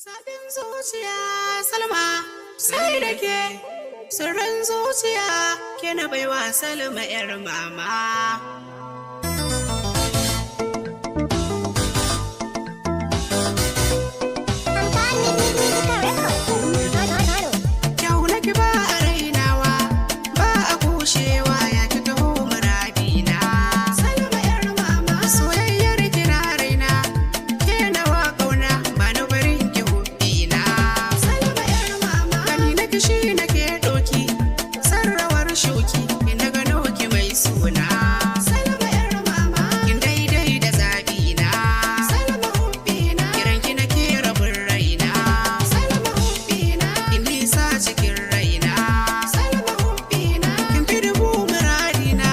Zaɓin zuciya Salma sai da ke, sirrin zuciya ke na baiwa Salma 'yar mama. Kyau nake ba a rainawa, ba a kushewa, ya ki taho muradina. Salma 'yar mama, soyayyar kina raina, ke nawa kauna, ba na barin ki hubbina. Salma 'yar mama, gani nake shi nake doki, sarrawar shuki, ina gano ki mai suna. Salma 'yar mama, kin daidai da zabina. Salma hubbina, kiran ki nake rabin raina. Salma hubbina, kin nisa cikin raina. Salma hubbina, kin fi dubu muradina.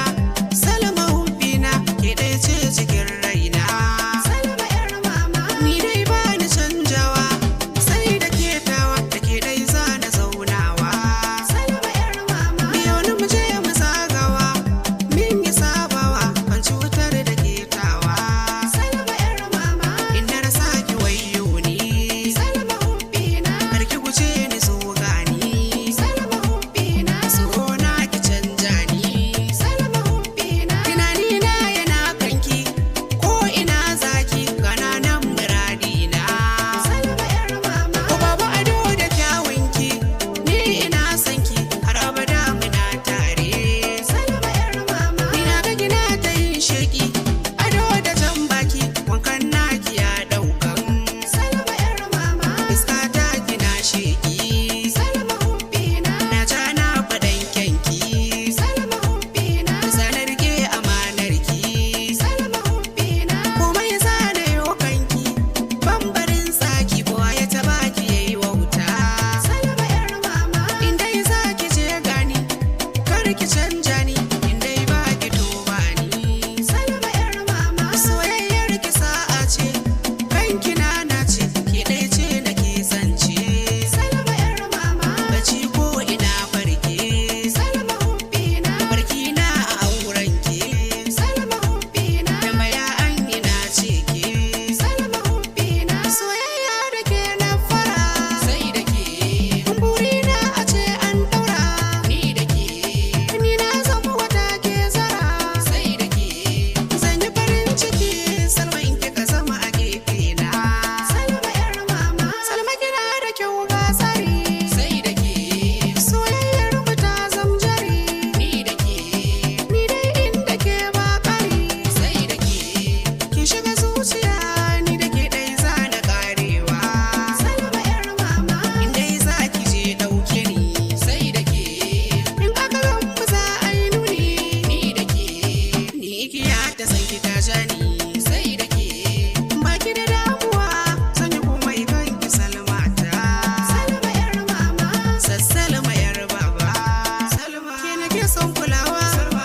Salma hubbina, ke ɗaya ce cikin raina. Salma 'yar mama, ni dai ba ni canjawa, sai da ke tawa, da ke ɗai za na zaunawa. Salma 'yar mama, biyo ni mu je mu zagawa, min yi sabawa, ban cutar da ke tawa. Salma 'yar mama, in na rasa ki wayo ni. Salma hubbina, kar ki guje ni zo gani. Salma hubbina, so na ki canja ni. Salma hubbina, tunani na yana kanki, ko ina zaki kananan muradina. Salma 'yar mama, ko babu ado da kyawunki, ni ina son ki har abada muna tare. Salma 'yar mama, ina ga gina ta yin sheki, ado da jan baki, wankan naki ya daukan. Salma 'yar mama, fuska ta kina sheki. Salma hubbina, na ja na faɗan kyanki. Salma hubbina, zanar ke amanar ki. Salma hubbina, komai zana yo kanki, bambarin tsaki kowa ya taba ki yayi wauta. Salma 'yar mama, in dai zaki je gani, kar ki canja ni, in dai ba ki duba ni. Salma 'yar mama, soyayyar ki sa'a ce, kanki na nace, ke ɗaya ce nake zance. Salma 'yar mama, bacci ko ina farke. Salma hubbina, barki na a auren ki. Salma hubbina, tambaya an ina ce ke. Salma hubbina, soyayya da ke na fara, sai da ke. Burina a ce an daura, ni da ke. Ni na zama wata ke zara, sai da ke. Zan yi farin ciki Salma in kika zama a gefe na. Salma 'yar mama, Salma kina da kyau ga tsari, sai da ke. Soyayyar mu ta zam jari, ni da ke. Ni dai inda ke ba kari, sai da ke. Ki shiga zuciya ni da ke dai za na karewa. Salma 'yar mama, in dai za ki je ɗauke ni, sai da ke. In aka gan mu za a yi nuni, ni da ke. Ni igiya ta san ki ta ja ni, sai da ke. Baki da damuwa, zan yi komai kan ki Salma ta. Salma 'yar mama, sassalma 'yar baba. Salma, ke nake son kulawa. Salma,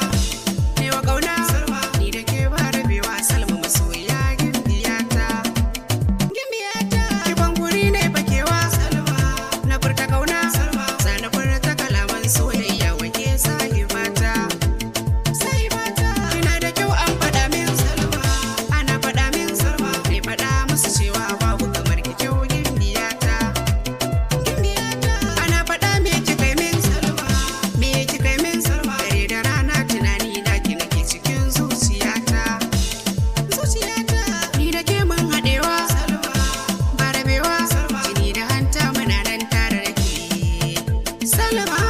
ne wa kauna. Salma, ni da ke ba rabewa. Salma masoyiya gimbiyata. Gimbiyata, ki ban guri ne bakewa. Salma, na furta kauna. Salma, zana furta kalaman soyayya wake sahibata. Sahibata, kina da kyau an faɗa min. Salma, ana faɗa min. Salma, ne faɗa musu cewa babu kamar ki kyau gimbiyata. Gimbiyata, ana faɗa me kika yi min. Salma, me kika yi min. Salma, dare da rana tunani na ki nake cikin zuciyata. Zuciyata, ni da ke mun haɗewa. Salma, ba rabewa. Salma, jini da hanta muna nan tare da ke. Salma.